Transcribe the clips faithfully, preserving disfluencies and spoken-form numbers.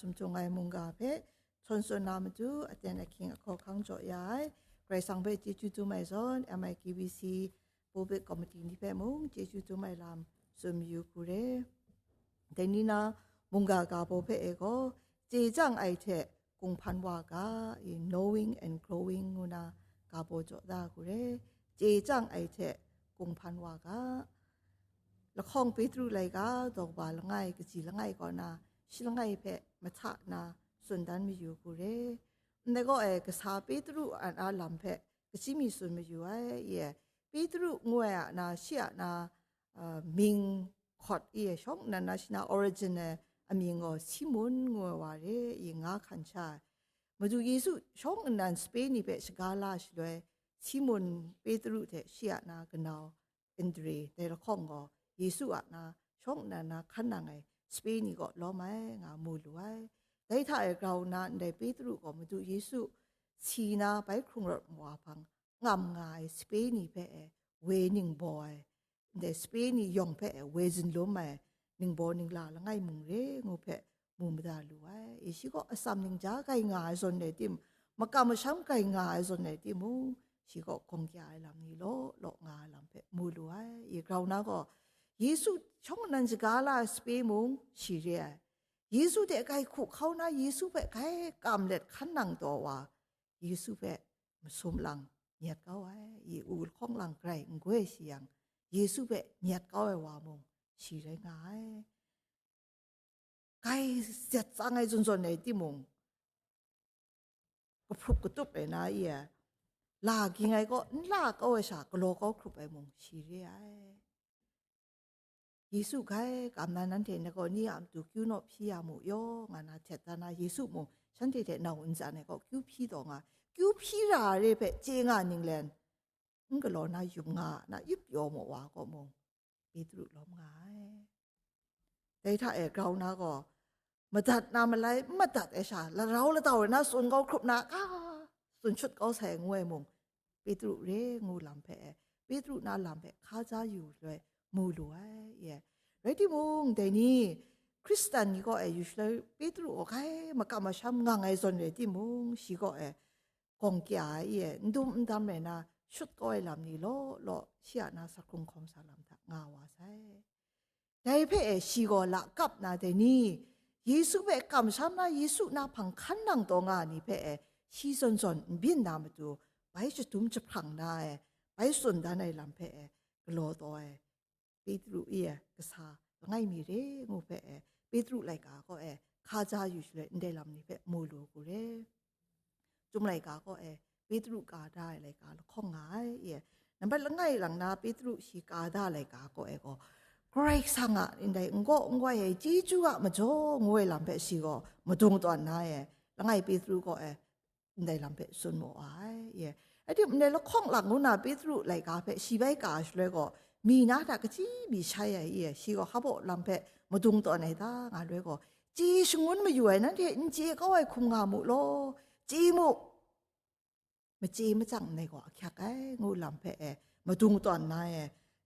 sumtung ai mungga hpe, htawn tsun na matu, aten ahkying ahkawhkang jaw ya ai, Karai Kasang hpe chyeju dum ai zawn, M I K B C Pulpit Committee ni hpe mung chyeju dum ai lam tsun mayu hku re. Dai ni na mungga ga baw hpe e gaw, chye chyang ai hte kunghpan wa ga, i knowing and growing ngu na ga baw jaw da hku re. Chye chyang ai hte kunghpan wa ga. Lahkawng Petru laika daw kaba langai, kaji langai kaw na, shi langai hpe mahta na tsun dan mayu hku re. Ndai gaw e, kasa Petru a na lam hpe kaji mi tsun mayu ai, ye, Petru ngu ai a na, shi a na, a, mying hkawt, ye, shawng nnan na shi na origin ai amying gaw Simun ngu ai wa re, ye, nga hkan sha ai. Madu Yesu shawng nnan sape ni hpe shaga la shaloi, Simun Petru hte shi a na kanau Andre, dai lahkawng gaw Yesu a na shawng nnan na hkan nang ai sape ni kaw lawm ai nga mu lu ai. Dai hta e grau nna ndai Petru gaw Madu Yesu si na bai hkrung rawt wa hpang ngam nga ai sape ni hpe e woi ningbaw ai, ndai sape ni yawng hpe e woi zunlum ai ningbaw ningla langai mung re ngu hpe mu mada lu ai. E, shi gaw atsam ningja grai nga ai zawn rai tim, makam masham grai nga ai zawn rai timung, shi gaw gawng kya ai lam ni law law nga ai lam hpe mu lu ai. E, grau na gaw, Yesu shawng nnan shaga la ai sape mung shi re ai. Yesu hte grai hku hkau na, Yesu hpe grai kam let hkan nang taw wa, Yesu hpe masum lang nyet kau ai, i u lahkawng lang grai n goi shi yang, Yesu hpe nyet kau ai wa mung shi rai nga ai. Grai zet tsang ai zawn zawn ai timung, kahprup katup ai na i e, la ging ai kaw n la kau ai sha, galaw kau hkrup ai mung shi re ai. Yesu grai kam na nanhte ngai gaw ni a matu kyu naw hpyi ya mu yaw, nga na htet dan na, Yesu mung shanhte hte nau n tsan ai gaw kyu hpyi taw nga, kyu hpyi ra ai re hpe chye nga ninglen, n galaw na yum nga na yup pyaw mu wa gaw mung, Petru lawm nga ai. Dai hta e grau na gaw, madat na malai n madat ai sha, larau ladau ai na tsun kau hkrup na, a, tsun shut kau sai ngu ai mung, Petru re ngu lam hpe e, Petru na lam hpe hkaja yu shaloi mu lu ai, ye. Rai timung, dai ni Hkristan ni kaw e yu shaloi Petru gaw grai makam masham ngang ai zawn rai timung, shi kaw e gawng kya ai, ye, n dum n dam rai na, shut kau ai lam ni law law shi a na sa hkrung hkawm sa lam hta nga wa sai. Dai hpe e shi gaw lakap na dai ni, Yesu hpe kamsham na, Yesu na hpang hkan nang taw nga ai ni hpe e shi zawn zawn n byin na matu, bai shadum jahprang na ai, bai tsun dan ai lam hpe e galaw taw ai, Petru e kasa langai mi re ngu hpe e, Petru laika kaw e hkaja yu shaloi ndai lam ni hpe mu lu hku re. Chyum laika kaw e, Petru ka da ai laika lahkawng nga ai, e, nambat langai lang na Petru shi ka da ai laika kaw e gaw, Karai Kasang a ndai n gaw n goi ai chyeju a majaw ngu ai lam hpe shi gaw madung tawn na e, langai Petru kaw e ndai lam hpe tsun mu ai, e. Rai timung, ndai lahkawng lang ngu na Petru laika hpe shi bai ka shaloi gaw, mi na hta kaji mi shai ai, e, shi gaw hpaw lam hpe madung tawn ai ta nga loi gaw, chye shangun mayu ai nanhte n chye kau ai hkum nga mu law, chye mu, machye machyang ndai gaw ahkyak ai, ngu lam hpe e, madung tawn na e,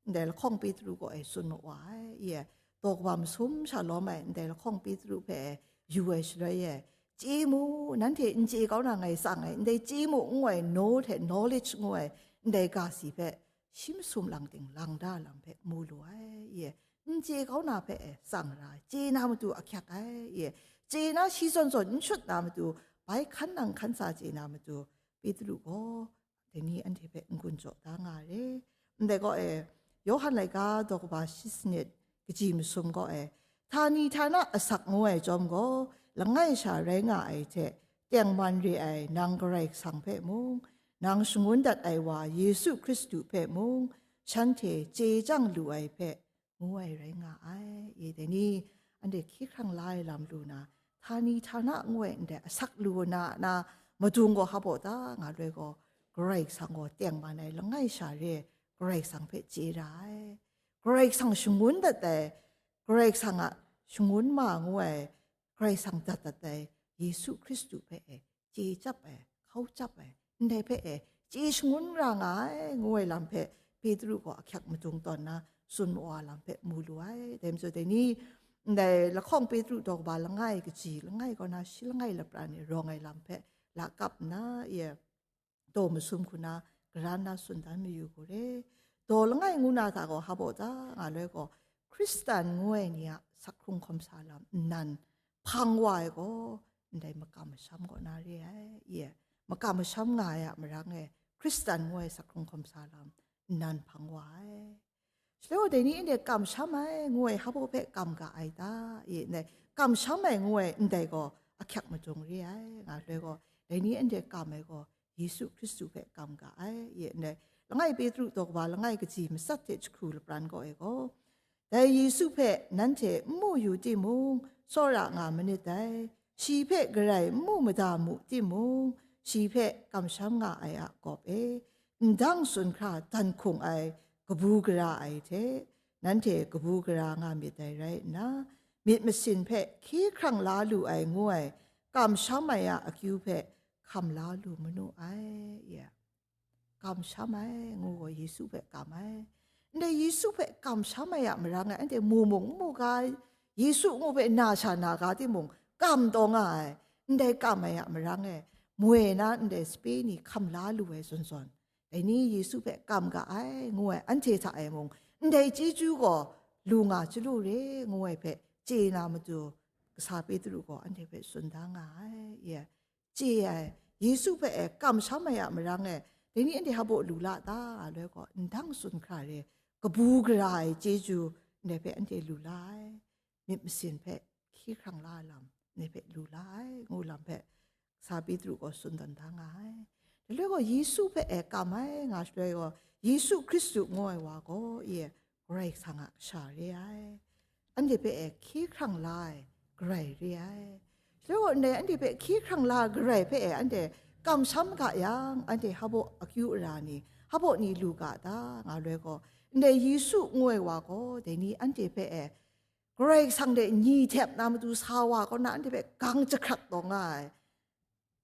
ndai lahkawng Petru kaw e tsun ma wa ai, e, daw kaba masum sha lawm ai ndai lahkawng Petru hpe e yu ai shaloi e, chye mu, nanhte n chye kau na ngai tsang ai, ndai chye mu n gu ai know hte knowledge ngu ai ndai ga si hpe, shi masum lang ting lang da lam hpe mu lu ai, e, n chye kau na hpe e tsang ra ai, chye na matu ahkyak ai, e, chye na shi zawn zawn n shut na matu, bai hkan nang hkan sa chye na matu, Petru gaw dai ni anhte hpe n-gun jaw da nga ai re. Ndai gaw e, Yawhan laika daw kaba shi sanit kaji masum gaw e, htani htana asak ngu ai chyawm gaw, langai sha rai nga ai hte, tengman re ai nang Karai Kasang hpe mung, nang shangun dat ai wa Yesu Hkristu hpe mung, shanhte chye chyang lu ai hpe, ngu ai rai nga ai. E, dai ni, anhte hkye hkrang la ai lam lu na, htani htana ngu ai ndai asak lu na, na madung gaw hpaw ta nga loi gaw, Karai Kasang gaw tengman ai langai sha re ai Karai Kasang hpe chye ra ai. Karai Kasang shangun dat ai, Karai Kasang a shangun ma ngu ai, Karai Kasang dat dat ai Yesu Hkristu hpe e chye chyap ai, hkau chyap ai, ndai hpe e chye shangun ra nga ai, ngu ai lam hpe Petru gaw ahkyak madung tawn na tsun ma wa lam hpe mu lu ai. Dai majaw, dai ni, ndai lahkawng Petru daw kaba langai kaji langai kaw na shi langai lapran e rawng ai lam hpe lakap nna, ye daw masum hku na garan na tsun dan mayu ku re. Daw langai ngu na hta gaw hpa baw ta nga loi gaw, Hkristan ngu ai ni a sakhkrung hkawm sa lam nnan hpang wa ai gaw, ndai makam masham kaw na re ai, ye, makam masham nga ai a marang e, Hkristan ngu ai sakhkrung hkawm sa lam nnan hpang wa ai. Shaloi dai ni anhte kamsham ai ngu ai hpa baw hpe kam ga ai ta? Ye, ndai kamsham ai ngu ai ndai gaw ahkyak majung re ai, nga shaloi gaw, dai ni anhte kam ai gaw Yesu Hkristu hpe kam ga ai, ye, ndai langai Petru daw kaba langai kaji matsat hte jahku lapran kaw e gaw, dai Yesu hpe nanhte n mu yu timung, tsawra nga manit dai. Shi hpe garai n mu mada mu timung, shi hpe kamsham nga ai a gawp e, ndang tsun hkra dan hkung ai kabu gara ai hte, nanhte kabu gara nga myit dai rai nna, myit masin hpe hkye hkrang la lu ai ngu ai kamsham ai a akyu hpe hkam la lu manu ai, ye. Kamsham ai ngu gaw Yesu hpe kam ai. Ndai Yesu hpe kamsham ai a marang e, anhte mu mung n mu ga, Yesu ngu hpe na sha na ga timung, kam taw nga ai. Ndai kam ai a marang e, moi na ndai sape ni hkam la lu ai zawn zawn, dai ni Yesu hpe kam ga ai ngu ai anhte hta e mung, ndai chyeju gaw lu nga chyalu re ngu ai hpe chye na matu, kasa Petru gaw anhte hpe tsun da nga ai, ye. Chye ai, Yesu hpe e kamsham ai a marang e, dai ni anhte hpa baw lu la ta? Nga loi gaw, ndang tsun hkra re, kabu gara ai chyeju ndai hpe anhte lu la ai, myit masin hpe hkye hkrang la ai lam ndai hpe lu la ai, ngu lam hpe sa Petru gaw tsun dan da nga ai. Dai loi gaw, Yesu hpe e kam ai nga shaloi gaw, Yesu Hkristu ngu ai wa gaw, ye, Karai Kasang a kasha re ai. Anhte hpe e hkye hkrang la ai Karai re ai. Shaloi gaw, ndai anhte hpe hkye hkrang la ai Karai hpe e anhte kamsham ga yang, anhte hpa baw akyu ara ni, hpa baw ni lu ga ta? Nga loi gaw, ndai Yesu ngu ai wa gaw, dai ni anhte hpe e Karai Kasang hte nyi htep na matu sa wa kaw na anhte hpe gang jahkrat taw nga ai,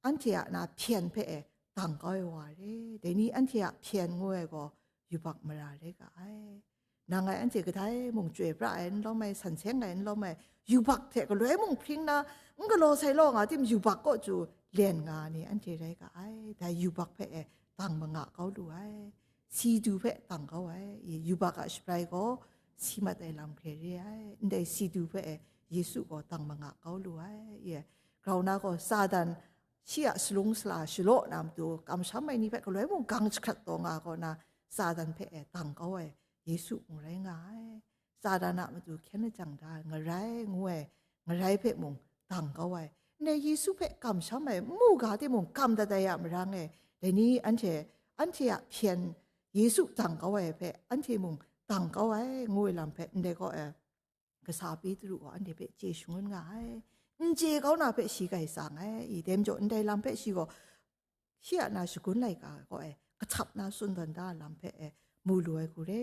anhte a na hpyen hpe e dang kau ai wa re. Dai ni anhte a hpyen ngu ai gaw yubak mara rai ga ai. Nang ngai anhte kadai mung chyoi pra ai n lawm ai, san seng ai n lawm ai, yubak hte galoi mung hpring na, n galaw sai law nga tim yubak kaw chyu len nga ai ni anhte rai ga ai. Dai yubak hpe e dang manga kau lu ai. Si du hpe dang kau ai. Yubak a shabrai gaw si mat ai lam hkre re ai. Ndai si du hpe e Yesu gaw dang manga kau lu ai. Grau na gaw Satan shi a salung sala shalaw na matu kamsham ai ni hpe galoi mung gang jahkrat taw nga kaw na, Satan hpe e dang kau ai Yesu mung rai nga ai. Satan a matu hkyen lajang da ai, ngarai ngu ai, ngarai hpe mung dang kau ai. Ndai Yesu hpe kamsham ai, n mu ga timung kam dat ai a marang e, dai ni anhte, anhte a hpyen Yesu dang kau ai hpe anhte mung dang kau ai, ngu ai lam hpe ndai gaw e, kasa Petru gaw anhte hpe chye shangun nga ai. N chye kau na hpe shi grai tsang ai. I, dai majaw ndai lam hpe shi gaw shi a na shagun laika gaw e, kahtap na tsun tawn da lam hpe e, mu lu ai hku re.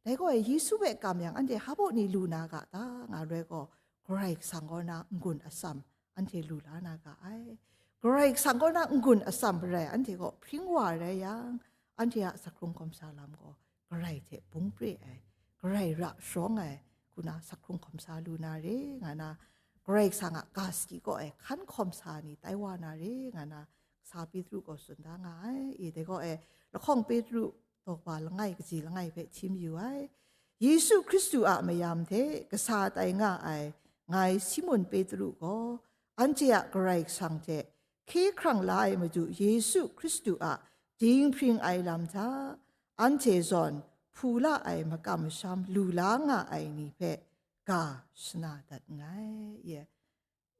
Dai gaw e, Yesu hpe kam yang anhte hpa baw ni lu na ga ta? Nga loi gaw, Karai Kasang kaw na n-gun atsam anhte lu la na ga ai. Karai Kasang kaw na n-gun atsam rai anhte gaw hpring wa rai yang, anhte a sakrung hkawm sa lam gaw Karai hte bung pre ai, Karai ra sharawng ai, hku na sakrung hkawm sa lu na re, nga na, Karai Kasang a ga saki kaw e hkan hkawm sa ni tai wa na re, nga na, kasa Petru gaw tsun da nga ai. I, dai gaw e, lahkawng Petru daw kaba langai kaji langai hpe hti mayu ai. Yesu Hkristu a mayam hte kasa tai nga ai ngai Simun Petru gaw, anhte a Karai Kasang hte hkye hkrang la ai Madu Yesu Hkristu a dinghpring ai lam hta, anhte zawn hpu la ai makam masham lu la nga ai ni hpe ga shana dat nngai. Ye,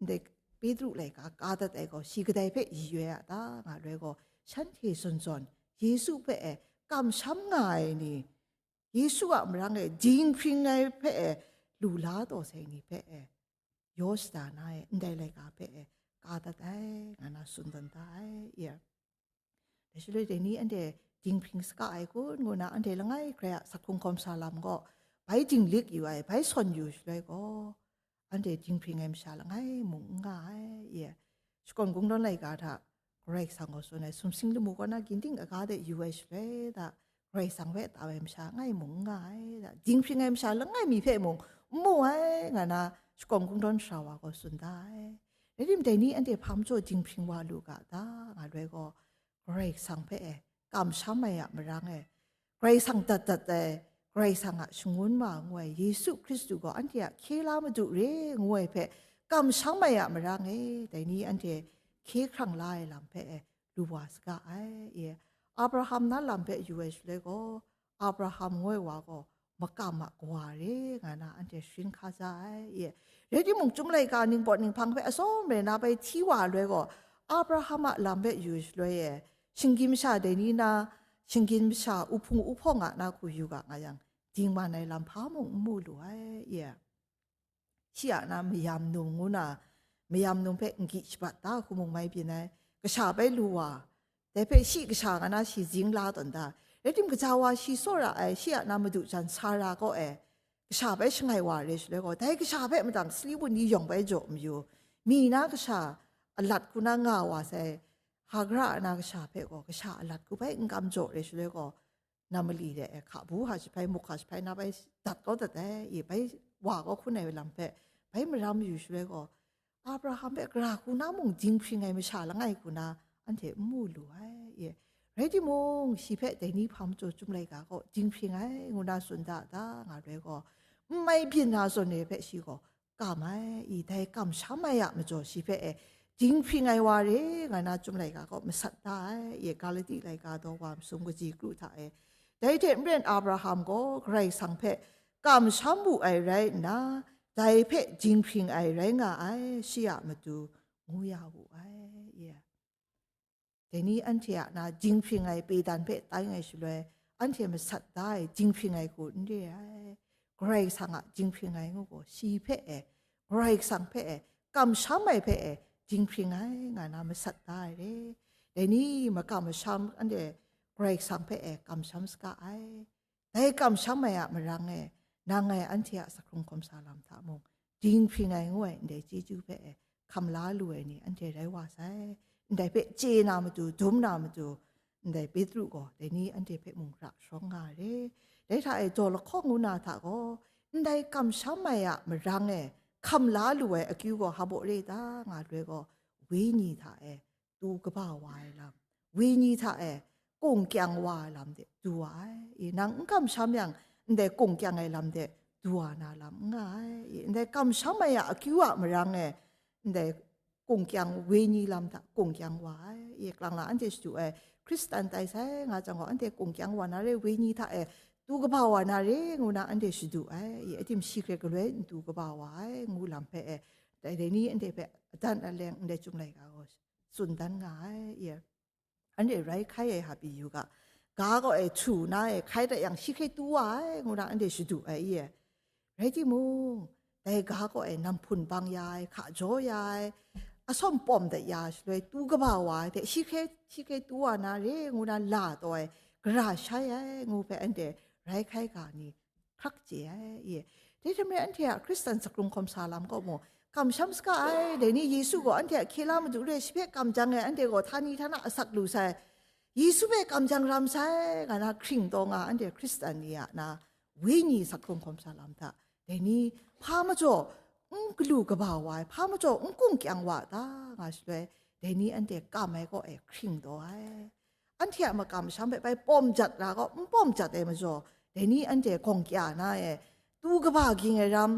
ndai Petru laika ka dat ai gaw shi kadai hpe yu ai a ta? Nga loi gaw, shanhte zawn zawn Yesu hpe e kamsham nga ai ni, Yesu a marang e dinghpring ai hpe e lu la taw sai ni hpe e yaw shada na e, ndai laika hpe e ka dat ai, nga na tsun dan da ai. Ye, dai shaloi dai ni anhte dinghpring saka ai kun ngu na, anhte langai Karai a sakrung hkawm sa lam gaw bai dinglik yu ai, bai sawn yu shaloi gaw, anhte dinghpring ai masha langai mung n nga ai. Ye, shakawn kungdawn laika hta Karai Kasang gaw tsun ai, sumsing lamu kaw na ginding aga de yu ai shaloi da, Karai Kasang hpe tau ai masha langai mung n nga ai da, dinghpring ai masha langai mi hpe mung n mu ai, nga na shakawn kungdawn sara wa gaw tsun da ai. Rai tim, dai ni anhte hpa majaw dinghpring wa lu ga ta, nga loi gaw, Karai Kasang hpe e kamsham ai a marang e, Karai Kasang dat dat ai, Karai Kasang a shangun ma ngu ai Yesu Hkristu gaw anhte a hkye la Madu re ngu ai hpe kamsham ai a marang e, dai ni anhte hkye hkrang la ai lam hpe e lu wa saga ai. E, Abraham na lam hpe yu ai shaloi gaw, Abraham ngu ai wa gaw makam a kawa re nga na anhte sharin hka za ai. E, rai timung, Chyum laika ningpawt ninghpang hpe atsawm rai na bai hti wa ai loi gaw, Abraham a lam hpe yu ai shaloi e, shinggyim masha dai ni na, shinggyim masha uhpung uhpawng a na hku yu ga nga yang, dingman ai lam hpa mung n mu lu ai. E, shi a na mayam num ngu na, mayam num hpe n gyi shabat da hku mung mai byin ai, kasha bai lu wa, dai hpe shi kasha nga na shi zing la tawn da. Rai tim, gaja wa shi tsawra ai, shi a na madu jan Sara kaw e, kasha bai shangai wa re shaloi gaw, dai kasha hpe madang sali bun ni yawng bai jaw mayu, mi na kasha a lat hku na nga wa sai, Hagara a na kasha hpe gaw, kasha a lat hku bai n kam jaw re shaloi gaw, na mali de e hka bu hka jahpai, muk hka jahpai na bai dat kau dat ai, e bai wa kau hkun ai lam hpe bai maram yu shaloi gaw, Abraham hpe gara hku na mung dinghpring ai masha langai hku na anhte n mu lu ai. E, rai timung, shi hpe dai ni hpa majaw Chyum laika gaw dinghpring ai ngu na tsun da da nga loi gaw, n mai byin na zawn e hpe shi gaw kam ai. E, dai kamsham ai a majaw shi hpe e dinghpring ai wa re nga na Chyum laika gaw masat da ai. E, Galati laika daw wa masum kaji kru hta e, dai hte maren Abraham gaw Karai Kasang hpe kamsham wu ai rai nna, dai hpe dinghpring ai rai nga ai, shi a matu ngu ya wu ai. E, dai ni anhte a na dinghpring ai pedan hpe tai ngai shaloi, anhte masat da ai dinghpring ai hku n re ai. Karai Kasang a dinghpring ai ngu gaw, shi hpe e, Karai Kasang hpe e, kamsham ai hpe e dinghpring ai nga na masat da ai re. Dai ni makam masham anhte Karai Kasang hpe e kamsham saga ai. Dai kamsham ai a marang e, nang ngai anhte a sahkrung hkawm sa lam hta mung, dinghpring ai ngu ai ndai chyeju hpe e hkam la lu ai ni anhte rai wa sai. Ndai hpe chye na matu, dum na matu, ndai Petru gaw dai ni anhte hpe mung ra sharawng nga ai re. Dai hta e daw lahkawng ngu na hta gaw, ndai kamsham ai a marang e hkam la lu ai akyu gaw hpa baw re ta nga loi gaw, wenyi hta e tu kaba wa ai lam, wenyi hta e kung kyang wa ai lam de du wa ai. E, nang n kamsham yang, ndai kung kyang ai lam de du wa na lam n nga ai. E, ndai kamsham ai a akyu a marang e, ndai kung kyang wenyi lam hta kung kyang wa ai. E, klang la anhte shadu ai, Hkristan tai sai nga jang gaw, anhte kung kyang wa na re, wenyi hta e tu kaba wa na re ngu na anhte shadu ai. E, atim shi hkrai galoi n tu kaba wa ai ngu lam hpe e, dai, dai ni anhte hpe adan aleng ndai Chyum laika gaw tsun dan nga ai. E, anhte rai hkai ai hpa pyi yu ga, ga gaw e htu na e hkai dat yang, shi hkrai tu wa ai ngu na anhte shadu ai. E, rai timung, dai ga gaw e nam hpun bang ya ai, hka jaw ya ai, asawm pawm dat ya ai shaloi tu kaba wa ai hte, shi hkrai, shi hkrai tu wa na re ngu na la taw ai, gara shai ai ngu hpe anhte rai hkai ga ni hkrak chye ai. E, dai hte maren anhte a Hkristan sahkrung hkawm sa lam kaw mung, kamsham saga ai. Dai ni Yesu gaw anhte a hkye la Madu re, shi hpe kamjang ai, anhte gaw htani htana asak lu sai, Yesu hpe kamjang ram sai, nga na hkring taw nga anhte Hkristan ni a na wenyi sahkrung hkawm sa lam hta, dai ni hpa majaw n galu kaba wa ai, hpa majaw n kung kyang wa ta nga shaloi, dai ni anhte kam ai kaw e hkring taw ai. Anhte a makam masham hpe bai pawm jat ra gaw, n pawm jat ai majaw, dai ni anhte gawng kya na e, tu kaba ging ai ram,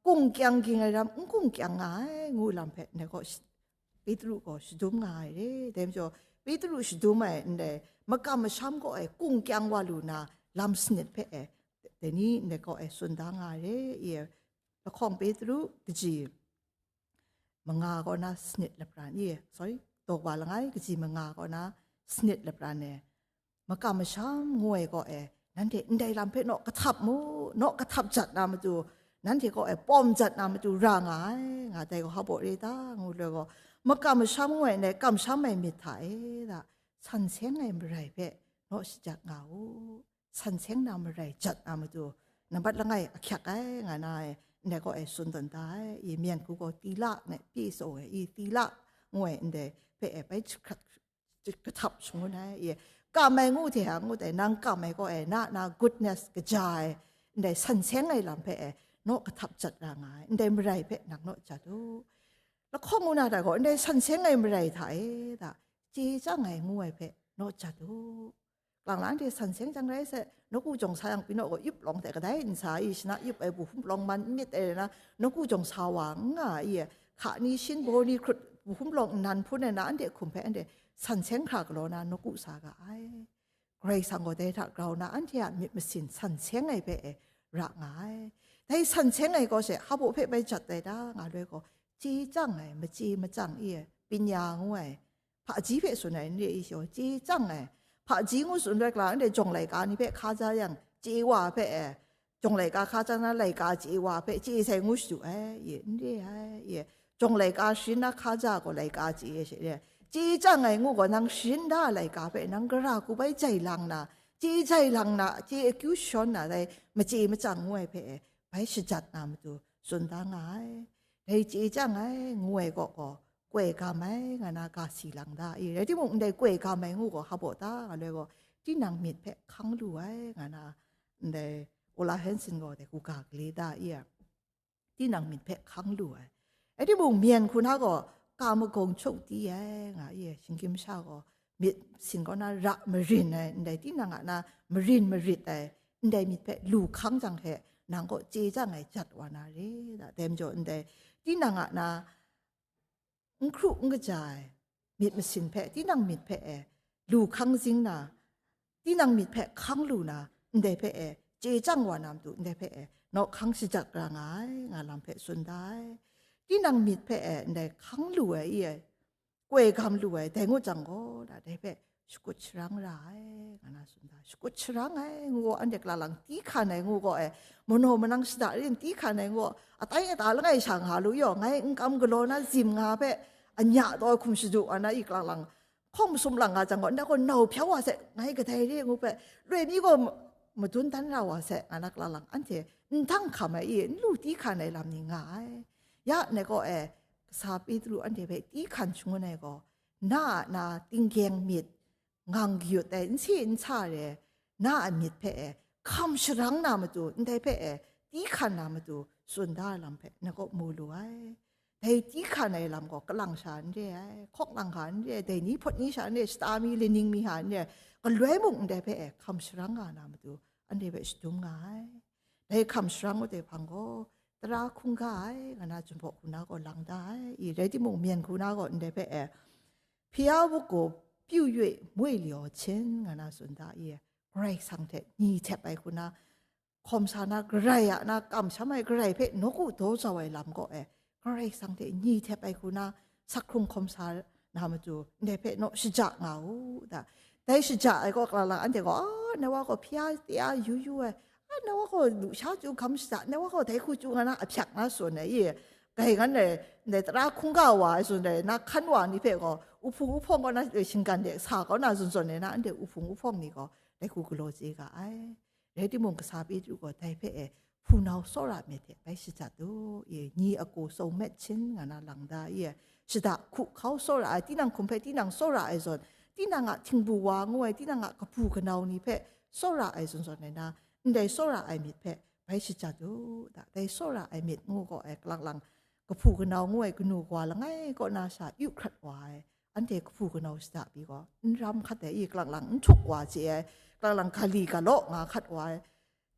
kung kyang ging ai ram, n kung kyang nga ai, ngu lam hpe ndai gaw shi-, Petru gaw shadum nga ai re. Dai majaw, Petru shadum ai ndai makam masham gaw e kung kyang wa lu na lam sanit hpe e, dai ni ndai gaw e tsun da nga ai re. I, lahkawng Petru kaji manga kaw na sanit lapran, i, sorry, daw wa langai kaji manga kaw na sanit lapran e, makam masham ngu ai kaw e, nanhte ndai lam hpe naw kahtap mu, naw kahtap jat na matu, nanhte kaw e pawm jat na matu ra nga ai, nga dai gaw hpa baw re ta, ngu loi gaw, makam masham ngu ai ndai kamsham ai myit hta e da, san seng ai marai hpe naw shajat nga u. San seng na marai jat na matu, nambat langai ahkyak ai, nga na ai, ndai kaw e tsun tawn da ai. I, myen hku gaw tila ngai pyi tsaw ai, i, tila ngu ai ndai hpe e bai jahkrat, kahtap shangun ai. I, kam ai ngu hte a ngut ai, nang kam ai kaw e, na, na goodness kaja ai, ndai san seng ai lam hpe e, naw kahtap jat ra nga ai, ndai marai hpe nang naw jat u. Lahkawng ngu na hta gaw, ndai san seng ai marai hta e da, chye chyang ai ngu ai hpe naw jat u. Kalang la anhte san seng jang rai sai, nawku jawng sa yang pyi naw gaw, yup lawng hte kadai nsa i, shana yup ai bu hum lawng man n myit ai rai na, nawku jawng sa wa n nga i, hka ni shin baw ni hkrut bu hum lawng nnan hpun ai na, anhte hkum hpe anhte san seng hkra galaw na nawku sa ga ai. Karai Kasang gaw dai hta grau na anhte a myit masin san seng ai hpe e ra nga ai. Dai san seng ai gaw she, hpa baw hpe bai jat ai ta nga loi gaw, chye chyang ai, machye machyang i ai, pinya ngu ai, hpaji hpe tsun ai n re i shaw, chye chyang ai, hpaji ngu tsun rai kla, anhte jawng laika ni hpe hka ja yang, chye wa hpe e, jawng laika hka ja na laika chye wa hpe chye sai ngu shadu ai, ye, n re ai, ye, jawng laika sharin na hka ja gaw laika chye she re, chye chyang ai ngu gaw, nang sharin da ai laika hpe nang gara hku bai jai lang na, chye jai lang na, chye akyu shawn na, dai machye machyang ngu ai hpe e, bai shajat na matu tsun da nga ai. Dai chye chyang ai ngu ai gaw gaw, koi gam ai nga na ga si lang da i, rai timung, ndai koi gam ai ngu gaw, hpa baw ta nga loi gaw, tinang myit hpe hkang lu ai nga na, ndai Ola Hanson gaw dai hku ga gale da i a, tinang myit hpe hkang lu ai. Rai timung, myen hku na gaw, ka magawng chuk di ai nga i, shinggyim sha gaw, myit sin kaw na ra marin ai, ndai tinang a na marin marit ai, ndai myit hpe lu hkang jang hte, nang gaw chye chyang ai jat wa na re, da, dai majaw ndai tinang a na n hkru n kaja ai myit masin hpe, tinang myit hpe e lu hkang zing na, tinang myit hpe hkang lu na, ndai hpe e chye chyang wa na matu, ndai hpe e naw hkang shajat ra nga ai, nga lam hpe tsun da ai. Tinang myit hpe e ndai hkang lu ai i ai, koi gam lu ai, dai ngut jang gaw, da, dai hpe shakut sharang ra ai, nga na tsun da. Shakut sharang ai ngu gaw, anhte kalalang ti hkan ai ngu gaw e, manaw manang shada rin ti hkan ai ngu gaw, atai ata langai sha nga lu yaw, ngai n kam galaw na zim nga hpe anya taw hkum shadu wa na i kalalang, hkawng masum lang nga jang gaw, ndai gaw nau hpyau wa se, ngai kadai re ngu hpe, loi mi gaw ma-, madun dan ra wa se, nga na kalalang, anhte n dang hkam ai i, n lu ti hkan ai lam ni nga ai. Ya, ndai gaw e, kasa Petru anhte hpe ti hkan shangun ai gaw, na a na tinggyeng myit, ngang kayut ai n si n sa re, na a myit hpe e hkam sharang na matu, ndai hpe e ti hkan na matu, tsun da ai lam hpe na kaw mu lu ai. Dai ti hkan ai lam gaw kalang sha n re ai, hkawk lang hka n re ai, dai ni hpawt ni sha n re ai, shata mi, laning mi hta n re ai, galoi mung ndai hpe e hkam sharang nga na matu, anhte hpe shadum nga ai. Dai hkam sharang wa de hpang gaw, tara hkungga ai, nga na Jinghpaw hku na gaw lang da ai, i rai timung, myen hku na gaw ndai hpe e, ဖျားဝတ်ကို ပြု၍ မွေ့လျော်ခြင်း nga na tsun da i, Karai Kasang hte ni htep ai hku na, hkawm sa na, Karai a na kamsham ai, Karai hpe nawku daw jau ai lam gaw e, Karai Kasang hte ni htep ai hku na, sak hkrung hkawm sa na matu, ndai hpe naw shaja nga u, da. Dai shaja ai gaw, kalalang anhte gaw, a, na wa gaw hpya tya yu yu ai, a, na wa gaw lusha chyu hkam shaja, na wa gaw dai hku chyu nga na, ahpyak na tsun ai i, kai ngan ai, ndai tara hkungga wa ai tsun ai, na hkan wa ni hpe gaw, uhpung uhpawng kaw na, shinggan de sa kaw na zawn zawn ai na, anhte uhpung uhpawng ni gaw dai hku galaw chye ga ai. Rai timung, kasa Petru gaw dai hpe e, hpunau tsawra myit hte bai shajat u, i, ni a ku tsawng met hpyin nga na lang da, i, shada hku hkau tsawra ai, tinang hkum hpe tinang tsawra ai zawn, tinang a htingbu wa ngu ai, tinang a kahpu kanau ni hpe tsawra ai zawn zawn ai na, ndai tsawra ai myit hpe bai shajat u, da, dai tsawra ai myit ngu gaw ai, kalang lang, kahpu kanau ngu ai kanu kawa langai kaw na sha yu hkrat wa ai, anhte kahpu kanau shada pyi gaw, n ram hkat ai, i, kalang lang n htuk wa chye ai, kalang lang ga li ga law nga hkat wa ai,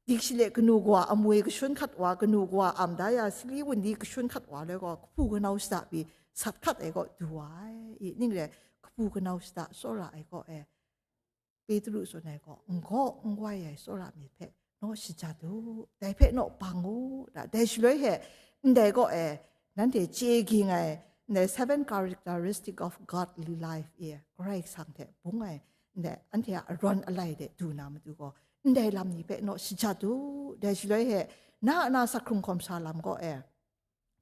dikshile kanu kawa amwi kashun hkat wa, kanu kawa am da ya sali wunli kashun hkat wa le gaw, kahpu kanau shada pyi sat hkat ai gaw du wa ai, i, ning re, kahpu kanau shada tsawra ai gaw e, Petru tsun ai gaw, n gaw n wai ai tsawra myit hpe naw shajat u, dai hpe naw bang u, da, dai shaloi he, ndai gaw e, nanhte chye ging ai, ndai seven characteristic of godly life e, Karai Kasang hte bung ai, ndai anhte a arawn alai de du na matu gaw, ndai lam ni hpe naw shajat u, dai shaloi he, na a na sak hkrung hkawm sa lam gaw e,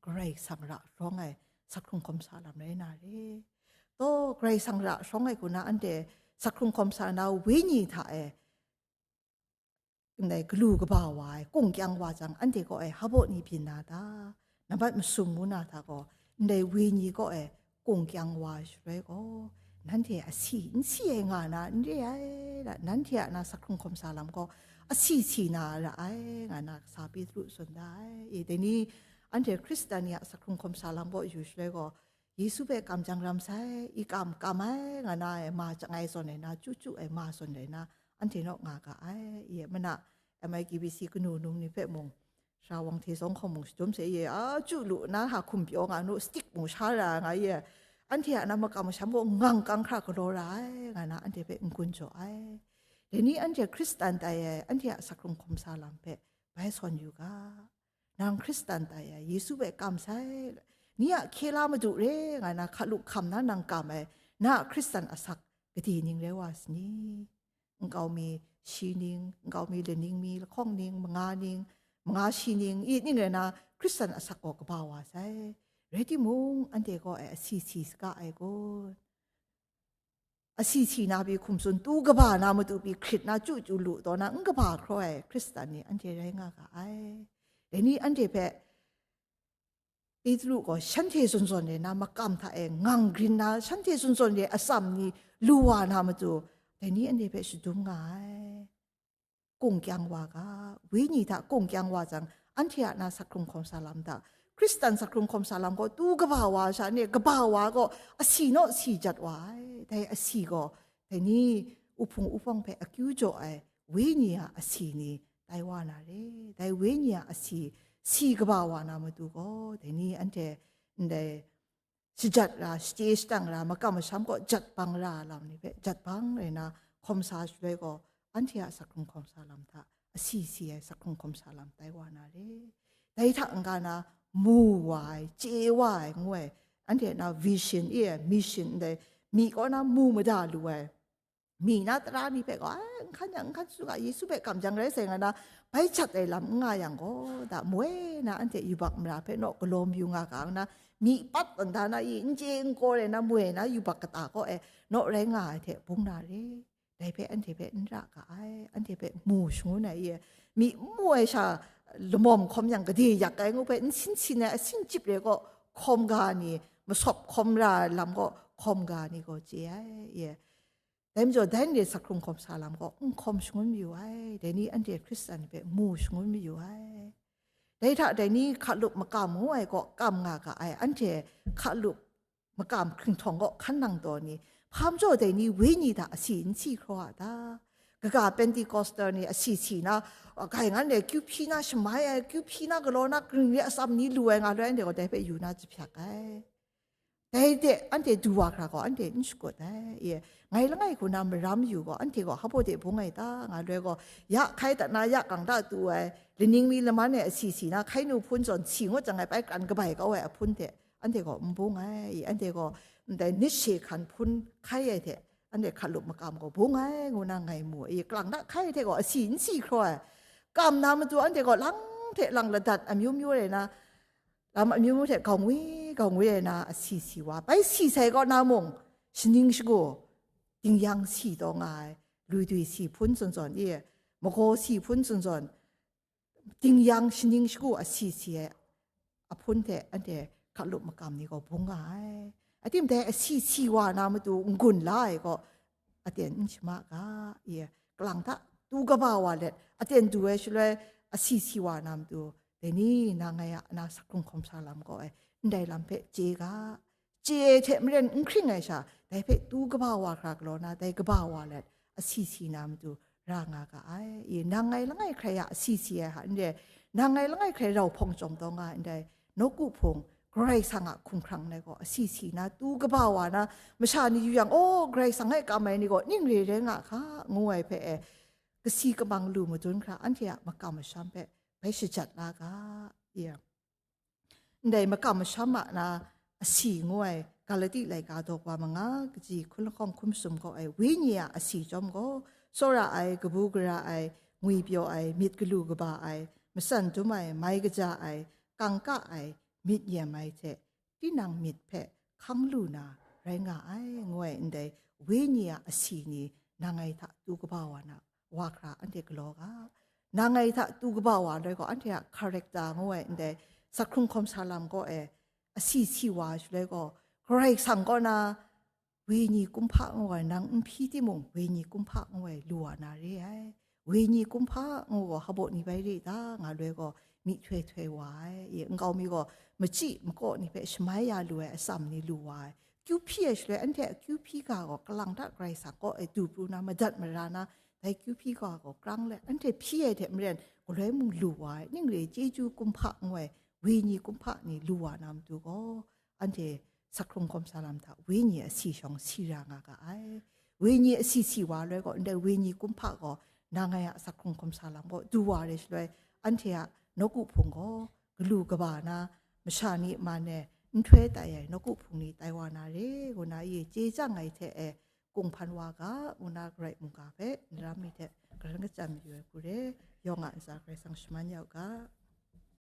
Karai Kasang ra hkawm ai sak hkrung hkawm sa lam rai na re. Taw, Karai Kasang ra hkawm ai hku na anhte sak hkrung hkawm sa na wenyi hta e, ndai galu kaba wa ai, kung kyang wa jang, anhte kaw e hpa baw ni byin na ta? Nambat masum ngu na hta gaw, ndai wenyi kaw e kung kyang wa ai shaloi gaw, nanhte a si n si ai nga na n re ai, la, nanhte a na sak hkrung hkawm sa lam gaw, asi si na ra ai, nga na kasa Petru tsun da ai. E, dai ni anhte Hkristan ni a sakhkrung hkawm sa lam gaw yu shaloi gaw, Yesu hpe kam jang ram sai, i kam kam ai, nga na ai ma chyangai zawn ai na, chyu chyu ai ma zawn ai na, anhte naw nga ga ai. E, mana M I K B C kanu num ni hpe mung, Sara Wang Hte Zawng hkawng mung shadum sai, e, a chyu lu na ha hkum pyaw nga nu, stick mung sha ra nga, e, anhte a na makam masham gaw ngang kang hkra galaw ra ai, nga na anhte hpe n-gun jaw ai. Dai ni anhte Hkristan tai ai, anhte a sakhkrung hkawm sa lam hpe bai sawn yu ga. Nang Hkristan tai ai, Yesu hpe kam sai, ni a hkye la madu re, nga na hkalup hkam na nang kam ai, na a Hkristan asak gade ning rai wa sani? Nkau mi shi ning, nkau mi laning mi, lahkawng ning, manga ning, manga shi ning, i ning rai na, Hkristan asak gaw kaba wa sai. Rai timung, anhte gaw ai asi si saga ai kun? Asi si na pyi hkum tsun, tu kaba na matu pyi hkrit na, chyu chyu lu taw na, n kaba hkraw ai Hkristan ni anhte rai nga ga ai. Dai ni anhte hpe Petru gaw shanhte zawn zawn re na makam hta e ngang grin na, shanhte zawn zawn re atsam ni lu wa na matu, dai ni anhte hpe shadum nga ai. Kung kyang wa ga, wenyi hta kung kyang wa jang, anhte a na sakhkrung hkawm sa lam hta, Hkristan sakhkrung hkawm sa lam gaw tu kaba wa sha ni, kaba wa gaw asi naw si jat wa ai. Dai asi gaw, dai ni uhpung uhpawng hpe akyu jaw ai wenyi a asi ni tai wa na re. Dai wenyi a asi si kaba wa na matu gaw, dai ni anhte ndai shajat ra, shachye shatang ra, makam masham gaw jat bang ra lam ni hpe jat bang rai na hkawm sa shaloi gaw, anhte a sakhkrung hkawm sa lam hta, asi si ai sakhkrung hkawm sa lam tai wa na re. Dai hta n-ga na, mu wa ai, chye wa ai ngu ai, anhte na vision, e, mission, ndai myi kaw na mu mada lu ai, myi na tara ni hpe gaw, ai, n hkan yang, n hkan tsun ga, Yesu hpe kam jang rai sai nga na, bai jat ai lam n nga yang gaw, da moi na anhte yubak mara hpe naw galaw mayu nga ga nna, myi pat nta na i, n chye n kaw rai na moi na yubak kata kaw e naw rai nga ai hte bung na re. Dai hpe anhte hpe n ra ga ai, anhte hpe mu shangun ai i, myi n mu ai sha lamawm hkawm yang gade yak ai ngu hpe n sin sin ai, asin chyip re gaw hkawm ga ni, masawp hkawm ra lam gaw hkawm ga ni gaw chye ai, e. Dai majaw, dai nre sakhkrung hkawm sa lam gaw n hkawm shangun mayu ai, dai ni anhte Hkristan ni hpe mu shangun mayu ai. Dai hta dai ni hkalup makam ngu ai gaw kam nga ga ai, anhte hkalup makam hkringhtawng gaw hkan nang taw ni, hpa majaw dai ni wenyi hta asi n si hkraw a ta? Kaga Pentikosta ni asi si na, gai ngan e kyu hpyi na shamai ai, kyu hpyi na galaw na, kaning re atsam ni lu ai nga loi, anhte gaw dai hpe yu na jahpyak ai. Dai de, anhte du wa hkra gaw, anhte n shakut ai. E, ngai langai hku na maram yu gaw, anhte gaw hpa baw de bung ai ta, nga loi gaw, ya hkai dat na, ya kang da tu ai, laning mi laman e asi si na, hkai nu hpun zawn si ngut jang ai, bai kran kabai kau ai ahpun hte, anhte gaw n bung ai. E, anhte gaw ndai nit she hkan hpun hkai ai hte, anhte hkalup makam gaw bung ai, ngu na ngai mu. E, kalang da hkai ai hte gaw asi n si hkraw ai. Kam na matu anhte gaw lang hte lang ladat amyu myu rai na, lam amyu myu hte gaw ngwi gaw ngwi ai na asi si wa, bai si sai kaw na mung, shaning shagu, dingyang si taw nga ai, luidwi si hpun zawn zawn e, magaw si hpun zawn zawn, dingyang shaning shagu asi si ai ahpun hte anhte hkalup makam ni gaw bung nga ai. Atim dai asi si wa na matu n-gun la ai gaw, aten n shama ga, e, kalang hta tu kaba wa let, aten du ai shaloi, asi si wa na matu, dai ni, nang ngai a na sakhkrung hkawm sa lam gaw ai, ndai lam hpe chye ga, chye ai hte maren n hkring ai sha, dai hpe tu kaba wa hkra galaw na, dai kaba wa let, asi si na matu ra nga ga ai. E, nang ngai langai hkrai a asi si ai hta n re, nang ngai langai hkrai rau hpawng chyawm taw nga ai ndai, nawku hpung, Karai Kasang a hkumhkrang ndai gaw asi si na, tu kaba wa na, masha ni yu yang, "O, Karai Kasang e kam ai ni gaw ning re rai nga hka," ngu ai hpe e, kasi kamang lu madun hkra anhte a makam masham hpe bai shajat la ga, e. Ndai makam masham a na asi ngu ai Galati laika daw wa manga, kaji hkun lahkawng hkum sum gaw ai, wenyi a asi chyawm gaw, tsawra ai, kabu gara ai, ngwipyaw ai, myit galu kaba ai, matsan dum ai, mai kaja ai, kangka ai, myit yen ai hte, tinang myit hpe hkang lu na rai nga ai, ngu ai ndai wenyi a asi ni nang ngai hta tu kaba wa na, wa hkra anhte galaw ga. Nang ngai hta tu kaba wa loi gaw, anhte a character ngu ai ndai, sakhkrung hkawm sa lam gaw e, asi si wa shaloi gaw, Karai Kasang kaw na wenyi kumhpa ngu ai, nang n hpyi timung, wenyi kumhpa ngu ai lu wa na re ai. Wenyi kumhpa ngu gaw hpaw ni bai re ta nga loi gaw, myihtoi htoi wa ai. Nkau mi gaw machyi makaw ni hpe shamai ya lu ai atsam ni lu wa ai. Kyu hpyi ai shaloi, anhte akyu hpyi ga gaw kalang ta Karai Kasang kaw e du pru na, madat mara na, dai kyu hpyi ga gaw krang let anhte hpyi ai hte maren galoi mung lu wa ai. Ning re chyeju kumhpa ngu ai wenyi kumhpa ni lu wa na matu gaw, anhte sakhkrung hkawm sa lam hta wenyi asi shawng si ra nga ga ai. Wenyi asi si wa loi gaw, ndai wenyi kumhpa gaw nang ngai a sakhkrung hkawm sa lam gaw du wa re shaloi, anhte a nawku hpung gaw galu kaba na, masha ni man e nhtoi tai ai nawku hpung ni tai wa na re, ngu na ye chye chyang ai hte e, kung hpan wa ga, ngu na Karai mungga hpe n ram mi hte karan kacham mayu ai hku re, yawng a ntsa Karai Kasang shaman ya u ga.